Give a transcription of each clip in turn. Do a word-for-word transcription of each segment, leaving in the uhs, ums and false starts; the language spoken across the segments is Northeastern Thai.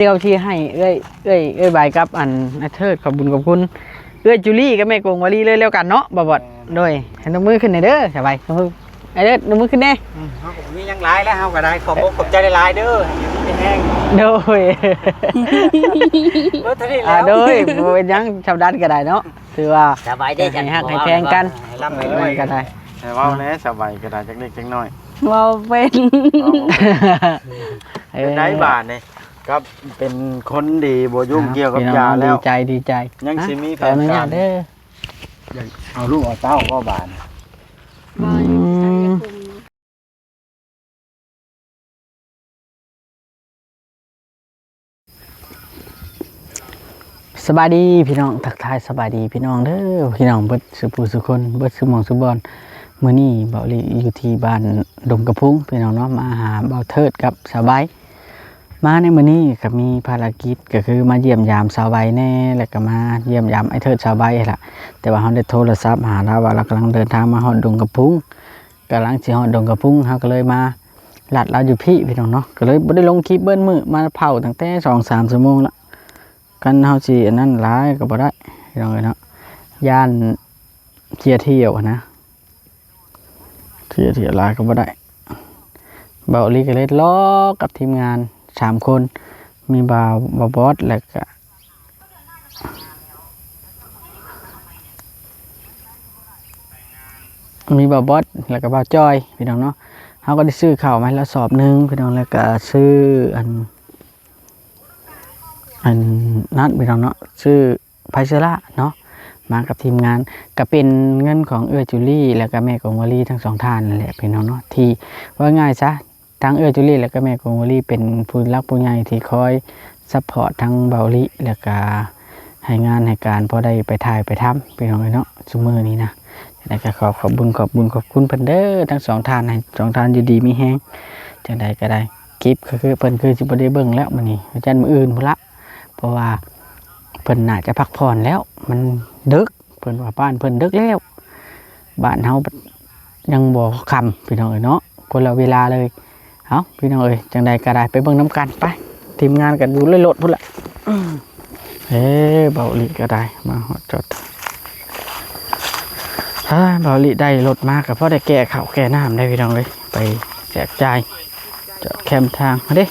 เดี๋ยวสิให้เอื้อย เอื้อย เอื้อยใบกับอันอ้ายเทิดขอบบุญขอบคุณเอื้อยจูลี่กับแม่กงวาลีเลยแล้วกันเนาะ บ่าวบอส โดย ให้นมมือขึ้นหน่อยเด้อ สบาย นมมือ ไอ้เด้อ นมมือขึ้นแน่ อืม เฮาก็บ่มีหยังหลายแล้ว เฮาก็ได้ขอบอกขอบใจหลายๆเด้อ ให้อยู่ดีมีแฮง โดย เบิดเท่านี้แล้ว อ่า โดย บ่เป็นหยัง ชาวด้านก็ได้เนาะ ถือว่า สบายเด้อ ให้ฮักให้แพงกัน ให้ร่ำให้รวย ก็ได้ ให้เว้าแหน่ สบายก็ได้ จักเล็กจักน้อย เว้าเป็น เออ เป็นไดบาดนี่ ครับ เป็นคนดี บ่ยุ่งเกี่ยวกับยาแล้ว พี่น้อง ดีใจ ดีใจ ยังสิมีแผนการ ขออนุญาตเด้อ อยากเอาลูกเอาเต้าก็บาด อืม สบายดีพี่น้อง ทักทายสบายดีพี่น้องเด้อ พี่น้องเบิดสุผู้สุคน เบิดสุหม่องสุบอน มื้อนี้บ่าวลีอยู่ที่บ้านดงกระพุ้งพี่น้องเนาะ มาหาบ่าวเทิดกับสาวใบ มาในมื้อนี้ก็มีภารกิจก็คือมาเยี่ยมยามสาวใบแน่ แล้วก็มาเยี่ยมยามอ้ายเทิดสาวใบหั้นล่ะ แต่ว่าเฮาได้โทรศัพท์หาลาวว่าลาวกำลังเดินทางมาฮอดดงกระพุ้ง กำลังสิฮอดดงกระพุ้ง เฮาก็เลยมาลัดลาวอยู่พี้พี่น้องเนาะ ก็เลยบ่ได้ลงคลิปเบิดมื้อ มาเผาตั้งแต่สองสามชั่วโมงละ คันเฮาสิอันนั้นหลายก็บ่ได้พี่น้องเอ้ยเนาะ ย้านเคลียร์เที่ยวหั้นนะ เคลียร์เที่ยวหลายก็บ่ได้ บ่าวลีก็เลยล้อกับทีมงานสามคน มีบ่าว บ่าวบอส แล้วก็ มีบ่าวบอส แล้วก็บ่าวจอย พี่น้องเนาะ เฮาก็ได้ซื้อข้าวมาให้ลาวสอบหนึ่งพี่น้อง แล้วก็ซื้ออัน อันนั้นพี่น้องเนาะ ซื้อไพเซอร่าเนาะ มากับทีมงาน ก็เป็นเงินของเอื้อยจูลี่ แล้วก็แม่กงวาลีทั้งสองท่านนั่นแหละพี่น้องเนาะ ที่ว่าง่ายซะ ทั้งเอื้อยจูลี่ แล้วก็แม่กงวาลีเป็นผู้หลักผู้ใหญ่ที่คอยซัพพอร์ตทั้งบ่าวลี แล้วก็ให้งานให้การพอได้ไปถ่ายไปทำพี่น้องเอ้ยเนาะ ซุมื้อนี้นะ แล้วก็ขอขอบบุญขอบบุญขอบคุณเพิ่นเด้อ ทั้งสองท่าน ให้สองท่านอยู่ดีมีแฮง จั่งใดก็ได้ คลิปก็คือเพิ่นคือสิบ่ได้เบิ่งแล้วมื้อนี้ อาจารย์มื้ออื่นพุ้นละ เพราะว่าเพิ่นน่าจะพักผ่อนแล้ว มันดึก เพิ่นว่าบ้านเพิ่นดึกแล้ว บ้านเฮายังบ่ค่ำพี่น้องเอ้ยเนาะ คนละเวลาเลย เอ้า พี่น้องเอ้ย จั่งใดก็ได้ ไปเบิ่งนำกัน ไป ทีมงานกันอยู่เลยรถพุ้นละ อืม เอ้ บ่าวลีก็ได้ มาฮอดจอด อ่า บ่าวลีได้รถมาก็พอได้แก่ข้าวแก่น้ำได้พี่น้องเอ้ย ไปแจกจ่าย จอดแคมทาง มาเด้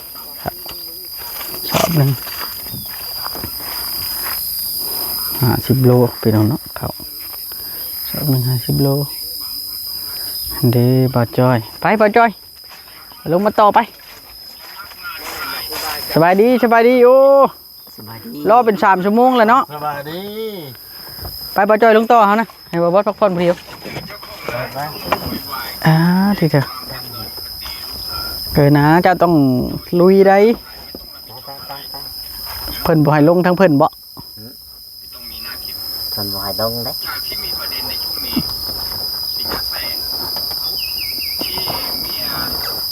ครับ สอบหนึ่ง ห้าสิบโล พี่น้องเนาะ ข้าว สอบหนึ่ง ห้าสิบโล เด้ บ่าวจอย ไป บ่าวจอย ลงมาต่อไป สบายดี สบายดี โอ้ สบายดี รอเป็นสามชั่วโมงแล้วเนาะ สบายดี ไป บ่าวจอย ลงต่อเฮานะ ให้บ่าวบอสพักผ่อนผู้เดียว ไป อ่า ทีเดียว เออนะ เจ้าต้องลุยได้ ไป ไป ไป ไป เพิ่นบ่ให้ลงทั้งเพิ่นบ่ อืม เพิ่นบ่ให้ลงเด้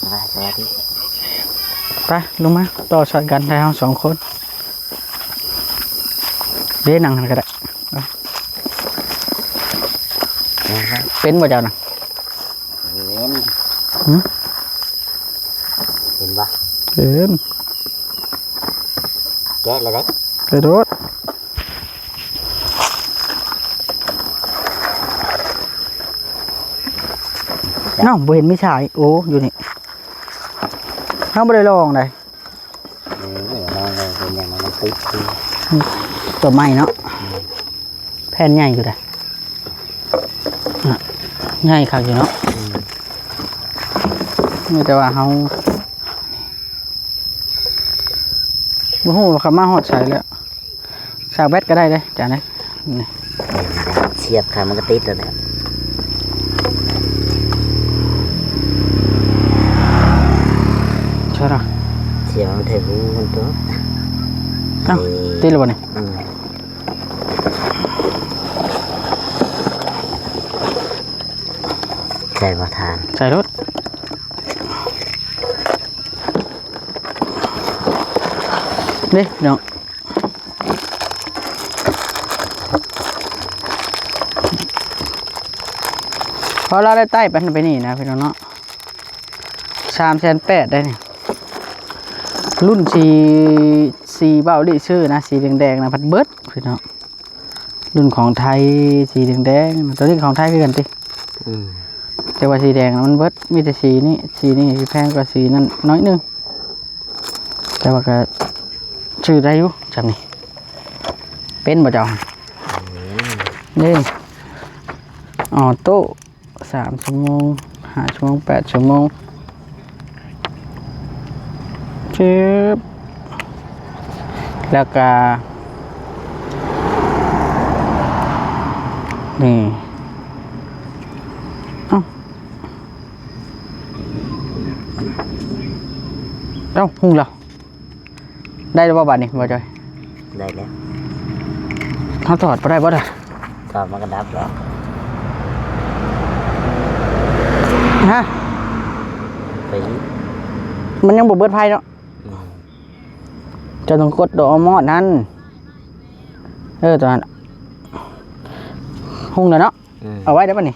ไป สวัสดี ไป ลงมา ต่อสายกันได้เฮาสองคน เด้ นั่งหั่นก็ได้ เอา เป็นบ่เจ้านะ เป็น หืม เป็นบ่ เป็น แกะเลยเด้ กระโดด น้องบ่เห็นมีสาย โอ้ อยู่นี่ เฮาบ่ได้ลองใด เออ ลองเลย เป็นอย่างนั้นมันติดดี ตัวใหม่เนาะ อืม แผ่นใหญ่อยู่เด้ อ่ะ ใหญ่คักอยู่เนาะ อืม มีแต่ว่าเฮา บ่ฮู้ว่าเขามาฮอดไสแล้ว สากแบตก็ได้เด้ จานเด้ นี่ เสียบขามันก็ติดแล้วแหละ ใช่ล่ะ เสียบมันไถหูมันตัว เอ้า เออ ติดแล้วบ่นี่ อืม ใส่บ่ทาน ใส่รถ นี่เนาะ เพราะเราได้ไต่ไปนั่นไปนี่นะพี่น้องเนาะ สามแสนแปดได้นี่ รุ่นสี่ สีเบาหลีซื่อนะ สีแดงๆนะพัดเบิดพี่น้อง รุ่นของไทย สีแดงๆนะ ตัวนี้ของไทยคือกันติ อืม แต่ว่าสีแดงนะมันเบิด มีแต่สีนี้ สีนี้สิแพงกว่าสีนั้นน้อยหนึ่ง แต่ว่าก็ซื้อได้อยู่จำนี่ เป็นบ่เจ้า อืม นี่ ออโต้ สามชั่วโมง ห้าชั่วโมง แปดชั่วโมง จึ๊บ แล้วก็ นี่ เอ้า เอ้า หุงแล้ว ได้แล้วบ่บาดนี้ บ่จอย ได้แล้ว เฮาถอดบ่ได้บ่ล่ะ ถอดมันก็ดับแล้ว ฮะ ไป มันยังบ่เบิดไฟเนาะ อืม เจ้าต้องกดดอกมอดนั่น เออ ตัวนั้น หุงแล้วเนาะ อืม เอาไว้ได้ปะนี่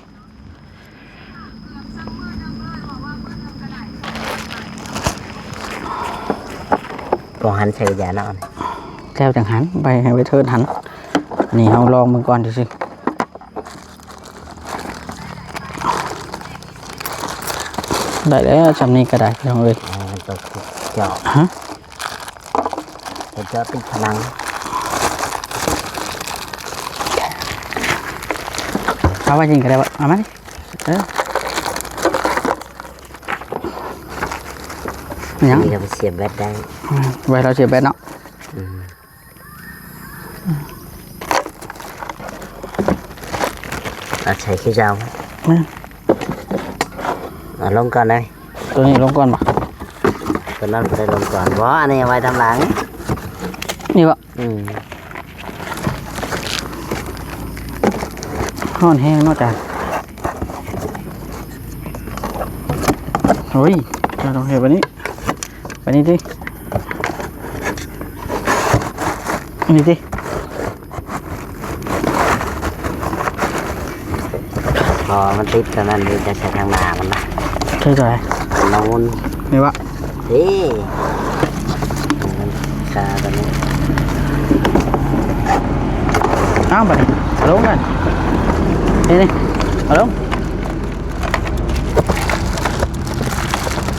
บ่หันใส่ยาเนาะ แล้วจังหันไป ให้ไปเทิดหัน นี่เฮาลองเบิ่งก่อนซื่อๆ ได้แล้ว จำนี้ก็ได้พี่น้องเอ้ย อ่า ตัวเจาะ ฮะ ตัวเจาะติดผนัง เอาไว้ยิงก็ได้วะ เอามาดิ เออ หยัง นี่ก็ไปเสียบแบตได้ อืม ไว้เราเสียบแบตเนาะ อืม เอาใส่ขี้เจ้า อืม เอาลงก่อนเลย ตัวนี้ลงก่อนปะ ตัวนั้นบ่ได้ลงก่อน บ่ อันนี้เอาไว้ทางหลัง นี่ปะ อืม ฮ้อนแฮงเนาะจ้ะ โอ้ย เราต้องเฮ็ดแบบนี้ แบบนี้ติ นี่ติ พอมันติดตัวนั้น นี่จะใช้ทางหน้ามันนะ ใช่จ้ะ โน่น นี่วะ เอ้ย คาตัวนี้ เอาไป เอาลงกัน นี่ นี่ เอาลง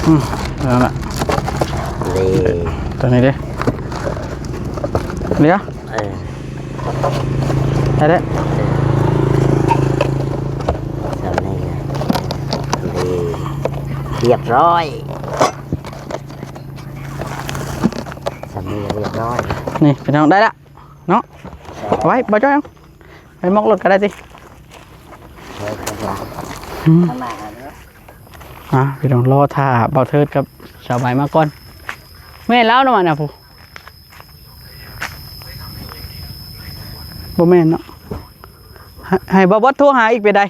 อืม เอาละ นี่ ตัวนี้ดิ เดี๋ยว เออ ได้แล้ว เออ สำเนียง นี่ เรียบร้อย สำเนียงเรียบร้อย นี่พี่น้องได้ละเนาะ เอาไว้ บ่จ้อยเอา ไปมอกรถก็ได้ติ เออ อืม ข้างหน้าเนอะ อ่ะ พี่น้องรอท่าเบาเทิดกับสาวใบมาก่อน แม่นแล้วเนาะ นะผู้ บ่แม่นเนาะ ให้ ให้บ่าวบอสโทรหาอีกไปได้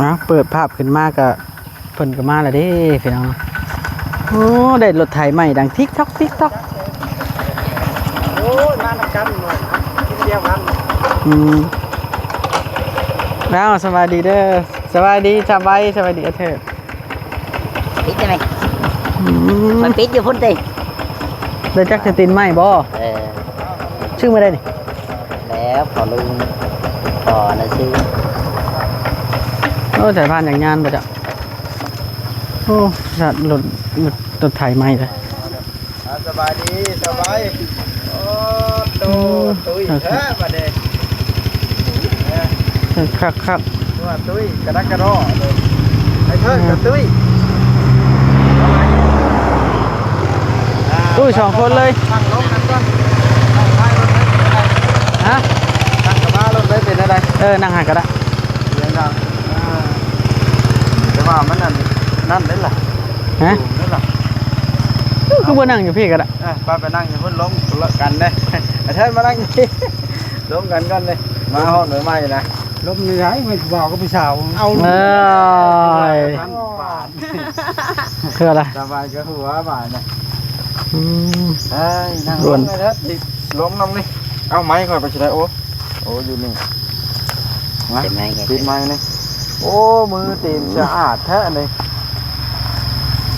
นะ เปิดภาพขึ้นมาก็ เพิ่นก็มาแล้วเด้พี่น้อง โอ้ ได้รถไถใหม่ดังทิกทอกทิกทอก โอ้ย มานำกันหน่อย กินเดียวกัน อืม อ้าว สบายดีเด้อ สบายดี สบาย สบายดี เออเธอ ปิดได้ไหม อืม มันปิดอยู่พุ่นติ ได้จักสตินใหม่บ่ เออ ชื่อมาได้นี่ แล้วขอลุง ขอนะชื่อ โอ้ สายพานอย่างงานบ่จ้ะ โอ้ สัตว์รถ รถ รถไถใหม่เลย อ่า สบายดี สบาย โอ้ โต ตุ้ย อืม แท้บัดนี้ คักคัก ตัวตุ้ยกระดักกระดอเลย ไอ้เทิดกับตุ้ย ตุ้ยสองคนเลย ตั้งลงกันก่อน ตั้งท้ายรถเลยเป็นอะไร ฮะ ตั้งกระบะรถเลยเป็นอะไร เออ นั่งหันก็ได้ เสียงดัง อ่า แต่ว่ามันนั่น นั่นเด้ล่ะ ฮะ สูงเด้ล่ะ คือบ่นั่งอยู่พี่ก็ได้ เออ ไป ไปนั่งอยู่พุ่น ลงคนละกันเด้ ไอ้เทิดมานั่งอยู่พี่ ลงกันก่อนเลย มาฮอดหน่วยใหม่นะ ลมนี่ได๋ แม่นผู้บ่าวกับผู้สาว เอา เอ้ย ท่านบาด คืออะไร สบายกับหัวบาดนะ อืม เอ้ย นั่งลงเลยเด้อ ลงนำนี่ เอาไม้ค่อยไปสิได้ โอ้ โอ้ อยู่นี่ มา เสียบไม้ไง ปิดไม้นี่ โอ้ มือตีนสะอาดแท้นี่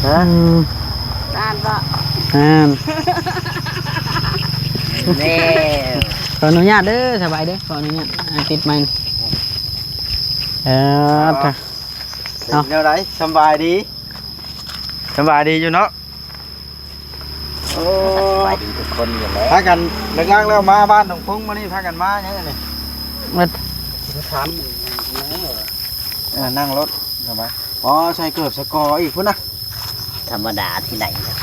ฮะ อืม อ่านบ่ อ่าน แน่ ขออนุญาตเด้อ สบายเด้อ ขออนุญาต อ่า ติดไมค์ เออ เอา เป็นแนวใด สำบายดี สำบายดีอยู่เนาะ โอ้ สบายดีทุกคนอยู่แล้ว พากันเลิกงานแล้วมาบ้านหนองพุงมานี่ พากันมาหยังอันนี้ มา ถาม เออ นั่งรถเข้ามา อ๋อ ใส่เกิบสะกออีกพุ้นนะ ธรรมดาที่ไหนนะ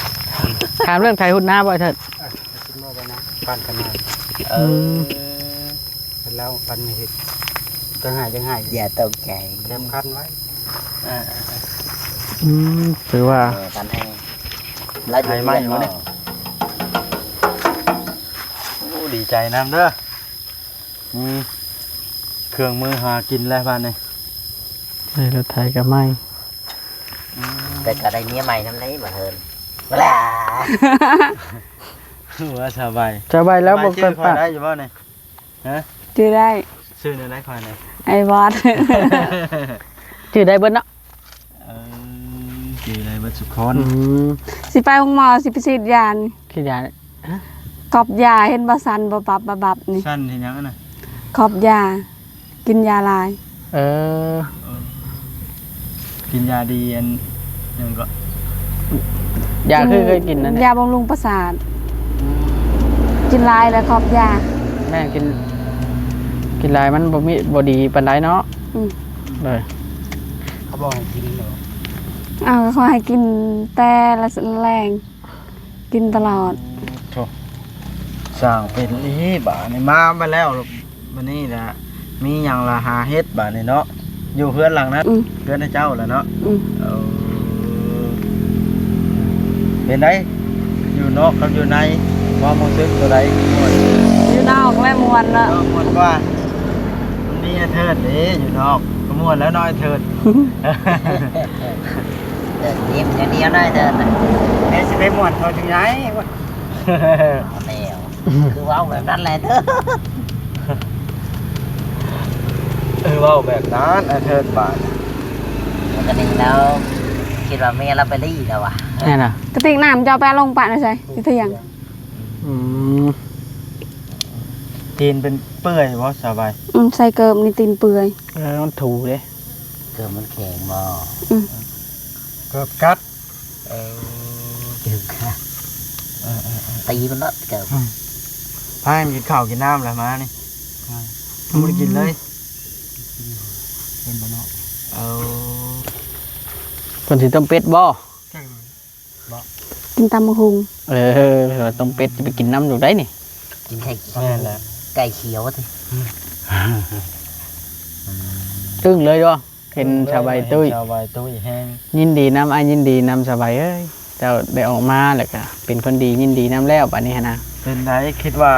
ถามเรื่องไถหุดน้ำบ่เถิด อ่ะ กินบ่ไปนะ ปั่นกันมา เออ อืม แล้วปั่นให้เห็น จะหาย จะหาย อย่าตกใจ แคมคันไว้ อ่า อืม ถือว่า เออ ปั่นให้ แล้วอยู่ ไถไหม้อยู่เนี่ย เนาะ โอ้ ดีใจนำเด้อ มีเครื่องมือหากินแล้วบ้านนี้ ได้รถไถก็ใหม่ อืม แต่ก็ได้เมียใหม่นำได้บ่เฮิน บ่ล่ะ หัวสบาย สบายแล้ว สบาย บ่เกิน จื้อข้อย ปะ ได้อยู่บ่นี่ ฮะ จื้อได้ ชื่อแนวใดข้อยนี่ ไอ้บอส จื้อได้เบิดเนาะ เออ จื้อได้เบิดสุคน อืม สิไปโรงหมอ สิไปฉีดยานี่ ฉีดยา ฮะ กอบยา เห็นบ่สั่นบ่บับบ่บับนี่ สั่นเห็นหยังอะนะ กอบยา กินยาหลาย เออ เออ กินยาดีอันหยังก็ ยาคือเคยกินนั่นแหละ ยาบำรุงประสาท อืม กินหลายแล้วกอบยา แม่นกิน กินหลายมันบ่มี บ่ดีปานใดเนาะ อืม เลย เขาบอกให้กินเหรอ อ้าว เขาให้กินแต่ละแลง กินตลอด โธ่ สร้างเป็นอีหลีบาดนี้ มา มาแล้ว บัดนี้นะ มีหยังละหาเฮ็ดบาดนี้เนาะ อยู่เฮือนหลังนั้น อืม เฮือนเจ้าแหละเนาะ อืม เออ เป็นได อยู่นอกกับอยู่ใน ความรู้สึกตัวใดม่วน อยู่นอกแหละม่วนเนาะ นอกม่วนกว่า มันมีไอ้เทิดเด้ อยู่นอกก็ม่วนแล้วเนาะไอ้เทิด เดินยิ้มอย่างเดียวได้เดินน่ะ เอ้ย สิไปม่วนเขาจังไงวะ เอาแล้ว คือเว้าแบบนั้นแหละเด้อ เออ เว้าแบบนั้น ไอ้เทิดบาด ปกติแล้ว คิดว่าเมียเราไปรีแล้ววะ แน่น่ะ กระติกน้ำจะเอาไปลงปะนะใช่ อยู่เที่ยง อืม ตีนเป็นเปื่อยบ่สบาย อืม ใส่เกิบนี่ตีนเปื่อย เออ มันถูเด้ เกิบมันแข็งบ่ อืม เกิบกัด เออ เกิบกัด เออ เออ เออ ตีมันเนาะเกิบ อืม พากันกินข้าวกินน้ำแล้วมานี่ อ่า ยังบ่ได้กินเลย เป็นบ่เนาะ เออ เพิ่นสิต้มเป็ดบ่ จัก บ่ กินตำบักหุ่ง เออ ต้มเป็ดจะไปกินน้ำอยู่ได้นี่ กินไข่ แม่นแหละ ไก่เขียวติ อึ้งเลยบ่ เห็นสาวใบตุ้ย เห็นสาวใบตุ้ยแฮง ยินดีนำ อ้ายยินดีนำสาวใบเอ้ย เจ้าได้ออกมาแล้วก็เป็นคนดี ยินดีนำแล้วบัดนี้หั้นนะ เป็นได คิดว่า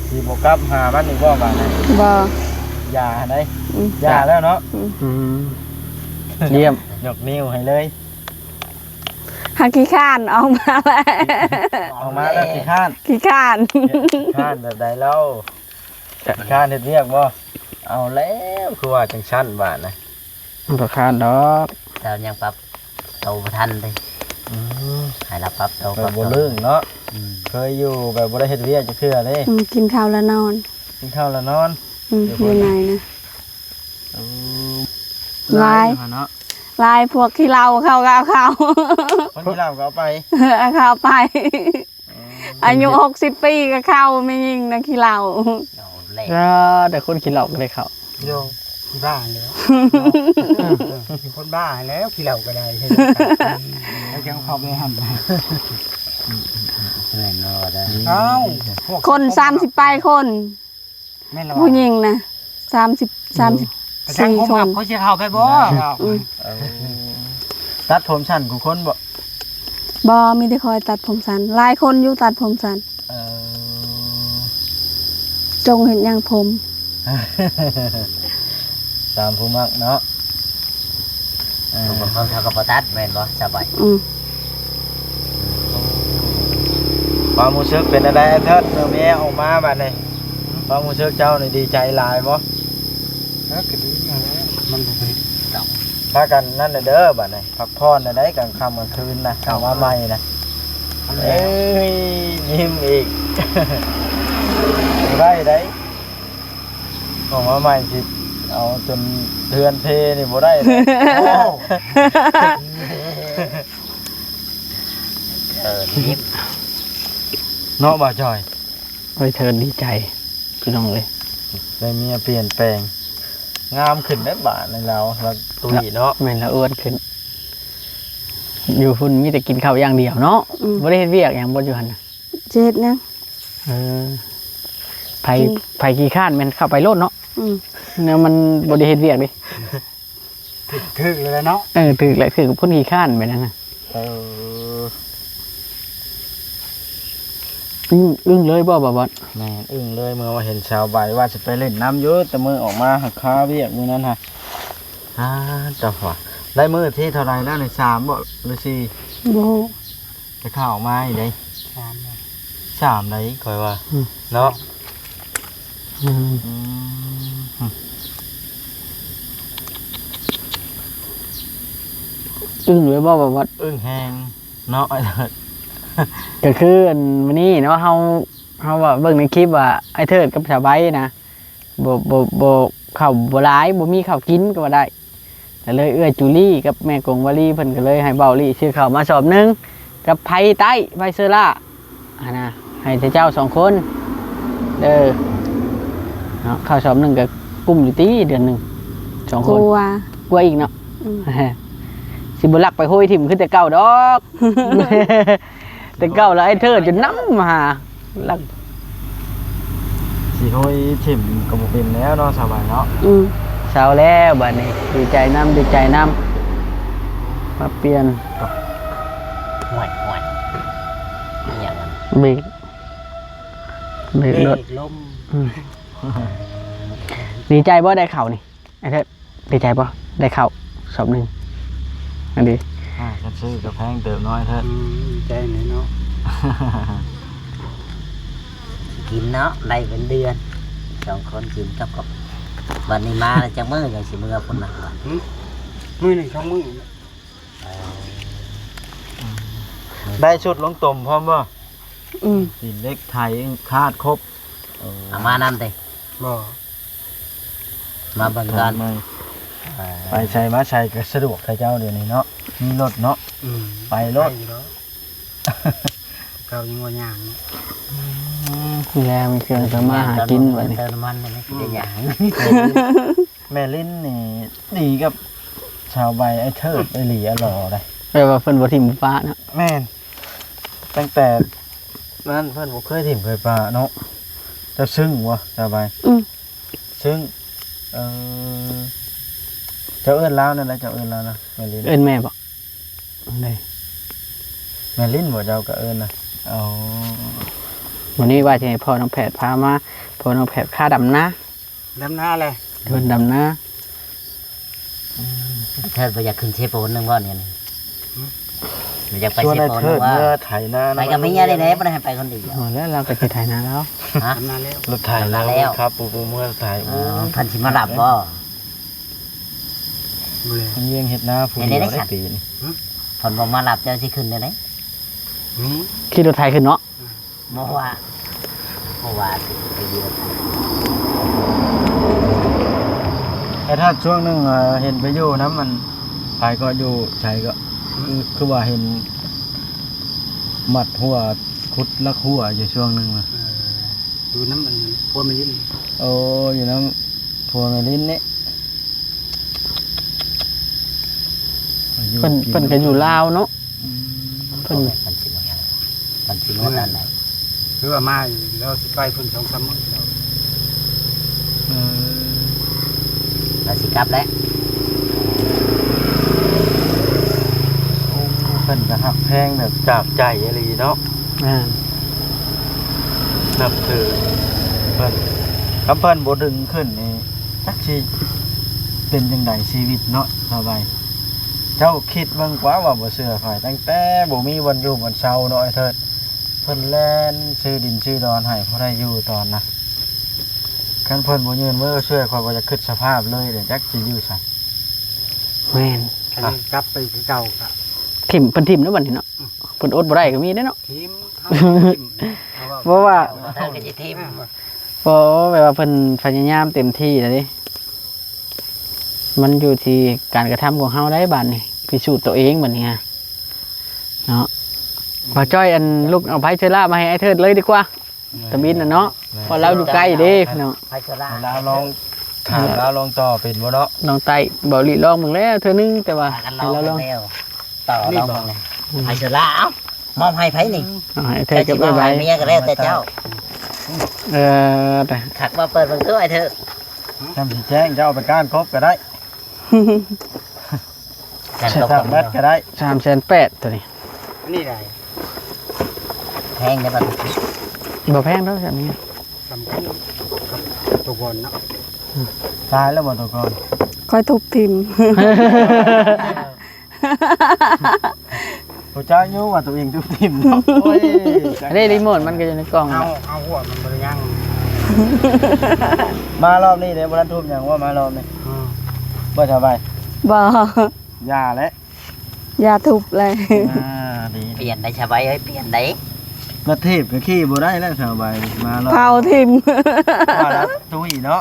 สิบ่กลับหามันอีกบ่บาดนี้ บ่ อย่าได้ อืม อย่าแล้วเนาะ อืม อืม เยี่ยม ยกนิ้วให้เลย หาขี้ข้านออกมาแล้ว ออกมาแล้วขี้ข้าน ขี้ข้าน ขี้ข้านแบบใดเล่า ขี้ข้านเฮ็ดเวียกบ่ เอาแล้ว คือว่าจังซั่นบาดนะ มันบ่ข้านดอก เจ้ายังปรับโตบ่ทันเด้ อืม ให้เราปรับโต แบบ ปรับโต บ่เรื่องเนาะ อืม เคยอยู่แบบบ่ได้เฮ็ดเวียกจักเทื่อเด้ อืม กินข้าวแล้วนอน กินข้าวแล้วนอน อืม อยู่ไหนนะ อืม หลาย หลายอยู่หั่นเนาะ หลายพวกขี้เหล้าเขาก็เอาเข้า คนขี้เหล้าก็เอาไป เอาเข้าไป อืม อายุหกสิบปีก็เข้า แม่ยิ่งนะขี้เหล้า เอาแล้ว อ่า แต่คนขี้เหล้าก็ได้เข้า โย ขี้บ้าแล้ว คนบ้าแล้ว ขี้เหล้าก็ได้ ให้จังเข้าไปหั่น แม่นบ่ได้ เอ้า พวก คนสามสิบปลายคน แม่นแล้ว ผู้หญิงนะ สามสิบ สามสิบสี่ คน เขาสิเข้าไปบ่ อืม เออ ตัดผมสั้นกูคนบ่ บ่ มีแต่คอยตัดผมสั้น หลายคนอยู่ตัดผมสั้น เออ จงเห็นอย่างผม ตามผู้มักเนาะ เออ บางคนเขาก็บ่ตัดแม่นบ่ สบาย อืม ความรู้สึกเป็นอะไรเทิด เมื่อแม่ออกมาบัดนี้ ความรู้สึกเจ้านี่ดีใจหลายบ่ เออ ก็ดีนั่นแหละ มันบ่ไป พากันนั่นน่ะเด้อ บัดนี้พักผ่อนน่ะได้ กลางค่ำกลางคืนนะ เข้ามาใหม่นะ อัน เอ้ แล้ว ย ยิ้มอีก บ่ได้ได้ เข้ามาใหม่สิ เอาจนเฮือนเพนี่บ่ได้เลย โอ้ เออ นี่ เนาะ บ่าวจอย เอ้ย เธอดีใจ พี่น้องเอ้ย ได้เมียเปลี่ยนแปลง งามขึ้นได้บาดในเรา เราตุ้ยเนาะ แม่นละอ้วนขึ้น อยู่พุ่นมีแต่กินข้าวอย่างเดียวเนาะ อืม บ่ได้เฮ็ดเวียกหยังบ่อยู่หั่นน่ะ สิเฮ็ดหยัง เออ ไผ กิน ไผขี้คร้านแม่นเข้าไปโลดเนาะ อืม แนวมันบ่ได้เฮ็ดเวียกเด้ ถืก ถืกเลยเนาะ เออ ถืกแหละ ถืกคนขี้คร้านไปนั่นน่ะ เออ อึ้ง อึ้งเลยบ่ บ่าวบอส แม่น อึ้งเลย เมื่อว่าเห็นสาวใบว่าสิไปเล่นน้ำอยู่ แต่มื้อออกมาหักคาเวียกมื้อนั้นฮะ อ่า เจ้าหัว ได้มื้อที่เท่าไหร่แล้วนี่ สามบ่ หรือสี่ บ่ แต่ข้าวออกมาอีกเด้ สามเลย สามเลย ข้อยว่า อืม เนาะ อืม อืม อึ้งเลยบ่ บ่าวบอส อึ้งแฮงเนาะ ก็คืออันมื้อนี้เนาะ เฮา เฮาว่าเบิ่งในคลิปว่าไอ้เทิดกับสาวใบนะ บ่ บ่ บ่ ข้าวบ่หลาย บ่มีข้าวกินก็ว่าได้ ก็เลยเอื้อยจูลี่กับแม่กงวาลีเพิ่นก็เลยให้เบาลี่ซื้อข้าวมาสอบหนึ่ง กับไผ่ใต้ ไผ่เซอร่า หั่นนะ ให้แต่เจ้าสองคน เด้อ เนาะ ข้าวสอบหนึ่งก็กุ้มอยู่ติเดือนหนึ่ง สองคน กลัว กลัวอีกเนาะ อืม สิบ่ลักไปโฮยถิ่มคือแต่เก่าดอก แต่เก่าแล้วไอ้เทิดจนนำหา ลัก สิโฮยถิ่มก็บ่เป็นแล้วเนาะ สาวใบเนาะ อืม เซาแล้วบัดนี้ ดีใจนำ ดีใจนำ มาเปลี่ยน ห่วย ห่วย อีหยังอะ เบรก เบรกรถ เบรกลม อืม ดีใจบ่ได้ข้าวนี่ ไอ้เทิด ดีใจบ่ ได้ข้าวสอบหนึ่ง อันนี้ อ่า ฉันซื้อกับแพงเติมน้อยเทิด อืม ดีใจแหน่เนาะ กินเนาะ ได้เป็นเดือน สองคนกินกับ กับ บัดนี้มาแล้วจักมื้อจังสิเมือพุ่นนะ หืม มื้อหนึ่งสองมื้อ เออ ได้ชุดลงตมพร้อมบ่ อืม ตีนเหล็กไถคาดครบ เออ เอามานำติ บ่ มาเบิ่งก่อน เออ ไปใส่มาใส่ก็สะดวกให้เจ้าเดี๋ยวนี้เนาะ มีรถเนาะ อืม ไปรถ ไปอยู่แล้ว เก่ายังบ่ย่างเนาะ อืม แล้วมีเครื่องทำมาหากินบัดนี้ เติมน้ำมันมันสิได้ย่าง แม่ลิ้นนี่ดีกับสาวใบไอ้เทิดไอ้หลีอะหล่อเลย แปลว่าเพิ่นบ่ถิ่มบ่ปะเนาะ แม่น ตั้งแต่นั้นเพิ่นบ่เคยถิ่มเคยปะเนาะ เจ้าซึ่งบ่สาวใบ อืม ซึ่ง เอ่อ เจ้าเอิ้นลาวนั่นแหละ เจ้าเอิ้นลาวนะ แม่ลิ้น เอิ้นแม่บ่ ได้ แม่ลิ้นบ่เจ้าก็เอิ้นนะ อ๋อ มื้อนี้ว่าสิให้พ่อน้องแพทย์พามา พ่อน้องแพทย์คาดำนา ดำนาเลย เพิ่นดำนา อืม เทิดบ่อยากขึ้นเชฟโปนหนึ่งบ่เนี่ย หืม บ่อยากไป ชวน เชฟ ไอ้ โปนห เทิ นึ่ ด งบ่ เมื่อไถนานะ ไปกับเมียได้ไหน บ่ได้ให้ไปคนเดียว อ๋อ แล้วเราก็สิไถนาแล้ว ฮะ ดำนาแล้ว รถไถ ดำนาแล้ว ครับ ปูปูเมื่อไถ อ๋อ โอ้ เพิ่นสิมารับบ่ บ่เลย มันยังเฮ็ดนาผู้เดียวได้ปีนี้ หืม เพิ่นบ่มารับเจ้าสิขึ้นได้ไหน หืม ขี่รถไถขึ้นเนาะ บ่ว่า บ่ว่าสิไปอยู่ ไอ้ทัดช่วงหนึ่ง เอ่อ เห็นไปอยู่นำมัน ไผก็อยู่ไสก็ คือ คือว่าเห็นมัดหัว ขุดลักหัวอยู่ช่วงหนึ่งนะ เออ อยู่นำมัน ผัวแม่ลิ้น โอ้ อยู่นำผัวแม่ลิ้นนี่ เพิ่น เพิ่นก็อยู่ลาวเนาะ อืม เพิ่น เพิ่นสิมา เพิ่นสิมาตอนไหน คือว่ามาอยู่แล้วสิไปเพิ่นสองสามมื้อแล้ว เออ แล้วสิกลับแล้ว โอ้ เพิ่นก็ฮักแพงแบบจากใจอีหลีเนาะ อ่า นับถือเพิ่น คันเพิ่นบ่ดึงขึ้นนี่ จักสิเป็นจั่งใดชีวิตเนาะ สาวใบ เจ้าคิดเบิ่งกว่าว่าบ่เชื่อข้อย ตั้งแต่บ่มีบ่อนอยู่บ่อนเซาเนาะไอ้เทิด เพิ่นแล่นซื้อดินซื้อดอนให้พอได้อยู่ตอนนะ คันเพิ่นบ่ยื่นมือช่วยข้อยบ่อยากคิดสภาพเลยเด้ จักสิอยู่ไส แม่น อันนี้กลับไปคือเก่าก็ ถิ่มเพิ่นถิ่มเนาะบัดนี้เนาะ เพิ่นอดบ่ได้ก็มีเด้เนาะ ถิ่มเฮาถิ่ม เพราะว่า ท่านก็จะทิม โอ้แบบว่าเพิ่นพยายามเต็มที่แล้วเด้ มันอยู่ที่การกระทำของเฮาได้บัดนี้ พิสูจน์ตัวเองบัดนี้ฮะ เนาะ บ่าวจ้อยอันลูกเอาไผเชอร่ามาให้ไอ้เทิดเลยดีกว่า ตะบินน่ะเนาะ เพราะเราอยู่ใกล้เด้พี่น้อง ไผเชอร่า ลาวลองถามลาวลองต่อเป็นบ่เนาะ ลองไต่บ่าวลีลองมึงแล้วเทื่อนึง แต่ว่า พากันล ให้ อง เราลอง แล้วต่อลองเลยไผเชอร่าเอ้า มอบให้ไผนี่ เอาให้ไอ้เทิด เจ้า เก็บ สิมอบ ไว้ ให้เมียก็แล้วแต่เจ้า เออแต่ ขักมาเปิดเบิ่งตัวไอ้เทิด ทำสิแจ้งจะเอาไปก้านครบก็ได้ นั่น ใส่ ก็ ทางแบตก็ได้ สามแสนแปดตัวนี้ อันนี้ได้ แพงได้บ่ บ่แพงดอกแบบนี้ สำคัญกับตัวก่อนเนาะ ตายแล้วบ่ตัวก่อน ค่อยทุบทิ่ม ผู้จ้าอยู่ว่าตัวเองทุบทิ่มเนาะโอ้ย อันนี้รีโมทมันก็อยู่ในกล่อง เอาเอาหัวมันบริยัง มารอบนี้เนี่ยบ่ทันทุบหยังว่ามารอบนี้ อืม บ่สบาย บ่ อย่าและ อย่าทุบเลย อ่าดี เปลี่ยนได้สบายเอ้ยเปลี่ยนได้ รถถีบก็ขี่บ่ได้แล้วสบายมารอบ เผาทิ่ม ว่าแล้วตุ้ยเนาะ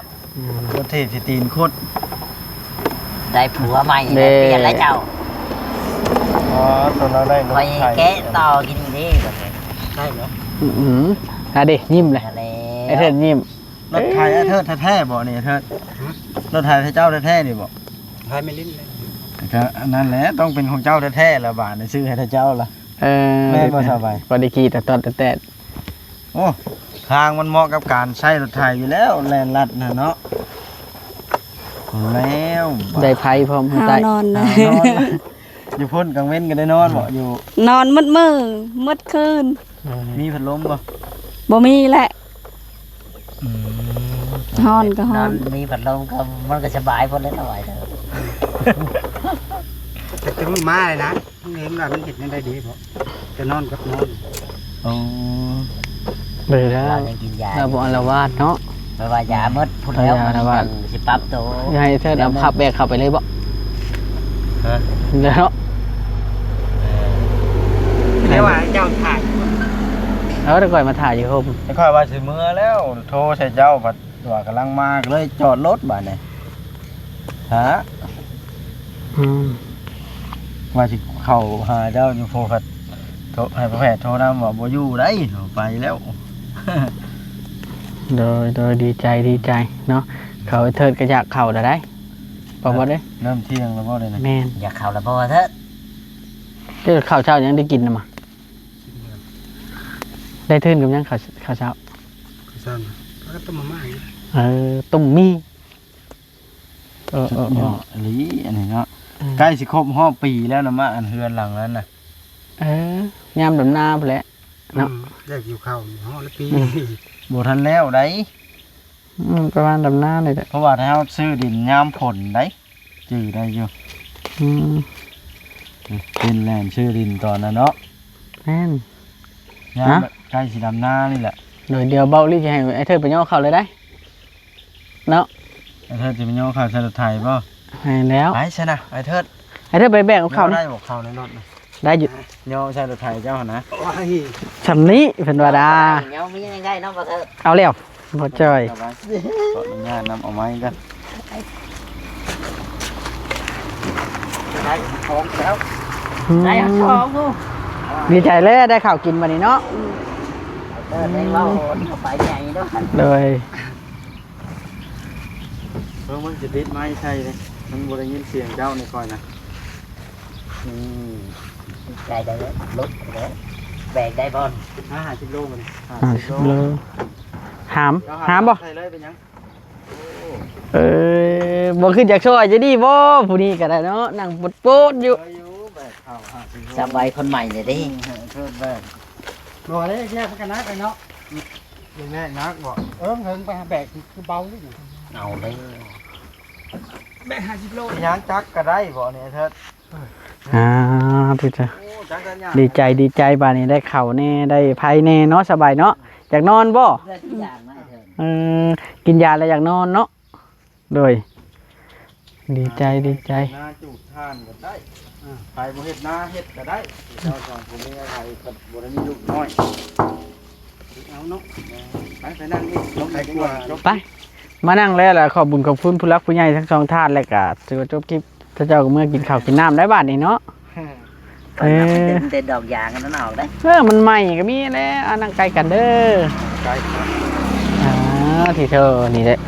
รถถีบสิตีนคด ได้ผัวใหม่ เด้ เปลี่ยนแล้วเจ้า อ๋อตัวเราได้รถ คอย ไถ แกะต่อกินดี ใช่เหรอ อืมอ่ะเด้ยิ้มเลย อะไร ไอ้เทิดยิ้ม รถไถไอ้เทิดแท้ๆบ่นี่เทิดรถไถไทเจ้าแท้ๆนี่บ่ ไทยไม่ลิ้นเลย ก็อันนั้นแหละต้องเป็นของเจ้าแท้ๆละบาทนี่ซื้อให้ไทเจ้าละ เออ แม่นบ่สบาย พอได้ขี่แต่ตอนแต่แต่ โอ้ทางมันเหมาะกับการใช้รถไถอยู่แล้วแล่นลัดนะเนาะแล้ว ได้ไผพร้อม หา ใต้ นอน หานอนอยู่พุ่นกลางเว้นก็ได้นอนบ่อยู่ นอนมืดมือมืดคืน มีพัดลมบ่ บ่มีแหละ อืม ฮ้อนก็ฮ้อน มีพัดลมก็มันก็สบายพอแล้วหน่อยเถอะ แต่จะมีมาเลยนะเห็นว่ามันเห็นยังได้ดีบ่จะนอนกับนอน โอ้ เลยแล้ว เรายังกินยา เราบอกอาละวาดเนาะ ไม่ว่ายาหมดพุดแล้ว ยาอาละวาด มันสิปรับตัว อย่าให้เธอเอาขับแบกเข้าไปเลยบ่ ฮะ เดี๋ยวเนาะ เรียกว่าเจ้าถ่าย เอาแต่ก่อยมาถ่ายอยู่โฮม ไอ้ข้อยว่าสิเมื่อแล้วโทรใส่เจ้าบัดว่ากำลังมาก็เลยจอดรถบัดนี้ฮะ อืม ว่าสิเข้าหาเจ้าอยู่โพดโทรให้พ่อแพทย์โทรนำว่าบ่อยู่ได้ไปแล้ว โดยโดยดีใจดีใจเนาะ เขาไอ้เทิดก็อยากเข้าแล้วได้ ปอบ่ได้ เริ่มเที่ยงแล้วบ่ได้นะ แม่น อยากเข้าแล้วบ่เถอะ เดี๋ยวเข้าเช้ายังได้กินนะมา ได้ทื่นกับยังเข้าเข้าเช้า คือสั่งแล้วก็ต้มมาม่าอีก เออต้มมีเออเออเออ อีหลีอันนี้เนาะ อืม ใกล้สิครบฮอบปีแล้วนะมาอันเฮือนหลังนั้นน่ะ เออยามดำนาพู้นแหละ เนาะ อืมได้อยู่เข้าอยู่ห้องละปี บ่ทันแล้วได้ อืมประมาณดำนาเลยแหละ เพราะว่าถ้าเฮาซื้อดินยามฝนได้จื้อได้อยู่ อืม เป็นแลนซื้อดินตอนนั้นเนาะ แม่น ยาม ฮะ แบบใกล้สิดำนานี่แหละ โดยเดียวเบาลี่จะให้ไอ้เทิดไปย่อเขาเลยได้ เนาะ ไอ้เทิดจะไปย่อข้าวใส่รถไถบ่ ให้แล้ว ไปซะนะไอ้เทิด ไอ้เทิดไปแบกเอาเขา ย่อ นะ ได้บอกเขาในรถนะ ได้อยู่ ย่อใส่รถไถเจ้าหั่นนะ โอ้ย สำนี้เพิ่นว่าดา เดี๋ยวมียังไงเนาะบ่เถอะ เอาแล้วบ่จ่อย เอาไว้ขออนุญาตนำเอาไม้กัน ได้ของแล้ว อืม ได้ของลูก ดีใจเลยได้ข้าวกินวันนี้เนาะ เออได้เล่าเข้าไปใหญ่ด้วย โดย เพิ่งมันจะติดไม้ใช่เลยมันบ่ได้ยินเสียงเจ้าในคอยนะ อืมใจได้แล้วลุกแล้วแบกได้บ่ ห้าสิบโลมันห้า อ่า สิบโล เลยหามหามบ่ ใช่เลยเป็นยัง เออบ่ขึ้นจากซอยจะดีบ่ผู้นี้ก็ได้เนาะนั่งปดๆอยู่ เอออยู่แบกข้าวห้าสิบโล สบายคนใหม่เลยดิ เออเทิดแบก บอกเลยแยกกันนะไปเนาะ ยังแบกนักบ่ เออเพิ่งไปหาแบกคือเบาอยู่ เอาเลย แบกห้าสิบโล ย่างจักก็ได้บ่เนี่ยเทิด อ่าที่จะ โอ้จักกันยาก ดีใจดีใจบาดนี้ได้ข้าวแน่ได้ไผแน่เนาะสบายเนาะอยากนอนบ่ เพื่อนที่อยากมาเถอะ เออกินยาแล้วอยากนอนเนาะโดย ดีใจ ดีใจ นาจูดถ่านก็ได้ อ่า ไผบ่เฮ็ดนาเฮ็ดก็ได้ เจ้าสองคนนี้ไผก็บ่ได้มีลูกน้อย เอาเนาะ ไป ไปนั่งนี่ ลงไปดีกว่า ไป มานั่งแล้วล่ะ ขอบบุญขอบคุณผู้หลักผู้ใหญ่ทั้งสองท่าน แล้วก็ถือว่าจบคลิป ถ้าเจ้าก็เมื่อกินข้าวกินน้ำได้บาดนี้เนาะ เออ มันเป็นแต่ดอกยางอันนั้นออกได้ เออ มันใหม่ก็มีแล้ว อ่ะ นั่งใกล้กันเด้อ ใกล้กัน อ่า ที่เธอนี่แหละ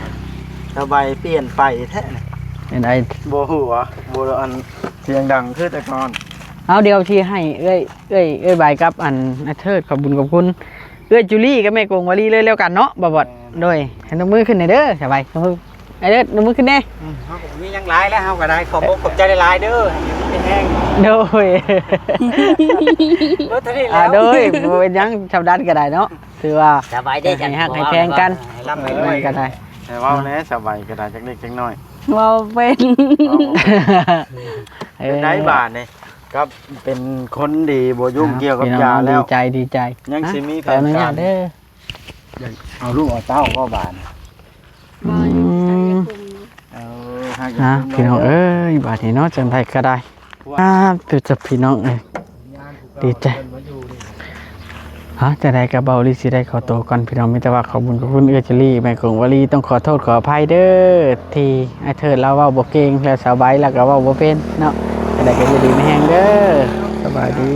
สบายเปลี่ยนไปแท้นี่ เป็นไอ้ บ่หัว บ่อัน เสียงดังคือแต่ก่อน เอา เดี๋ยวที่ให้เอ้ย เอ้ย เอ้ยใบกับอัน ไอ้เทิด ขอบบุญขอบคุณ เอ้ยจูลี่กับแม่กงวาลีเลยแล้วกันเนาะ บ่บอด แม่น โดย ให้นกมือขึ้นหน่อยเด้อ สบาย นกมือ ไอ้เด้อนกมือขึ้นแน่ อืม เฮาก็มีหยังหลายแล้ว เฮาก็ได้ขอบอกขอบใจหลายๆเด้อ ให้อยู่ดีมีแฮง โดย เบิดเท่านี้แล้ว อ่า โดย บ่เป็นหยัง ชาวด้านก็ได้เนาะ ถือว่า สบายดี ให้ฮักให้แพงกัน ให้ร่ำให้รวย ก็ได้ ให้เว้าแหน่ สบายก็ได้ จักเล็กจักน้อย เว้าเป็น เออ เป็นไดบาดนี่ ครับ เป็นคนดี บ่ยุ่งเกี่ยวกับยาแล้ว พี่น้อง ดีใจ ดีใจ ยังสิมี อ่ะ แผนการ ขออนุญาตเด้อ อยากเอาลูกเอาเต้าก็บาด อืม เออ หากอยาก อ่ะ พี่น้องเอ้ย บาดนี้เนาะ จังใดก็ได้ อ่า เดี๋ยวจะพี่น้องเอ้ย ดีใจ ฮะ จังใดก็เบาลีสิได้ขอตัวก่อนพี่น้อง มีแต่ว่าขอบบุญขอบคุณเอื้อยเจอรี่ แม่กงวาลี ต้องขอโทษขออภัยเด้อ ที่ไอ้เทิดลาวเว้าบ่เก่ง แล้วสาวใบลาวก็เว้าบ่เป็นเนาะ จังใดก็อยู่ดีมีแฮงเด้อ สบายดี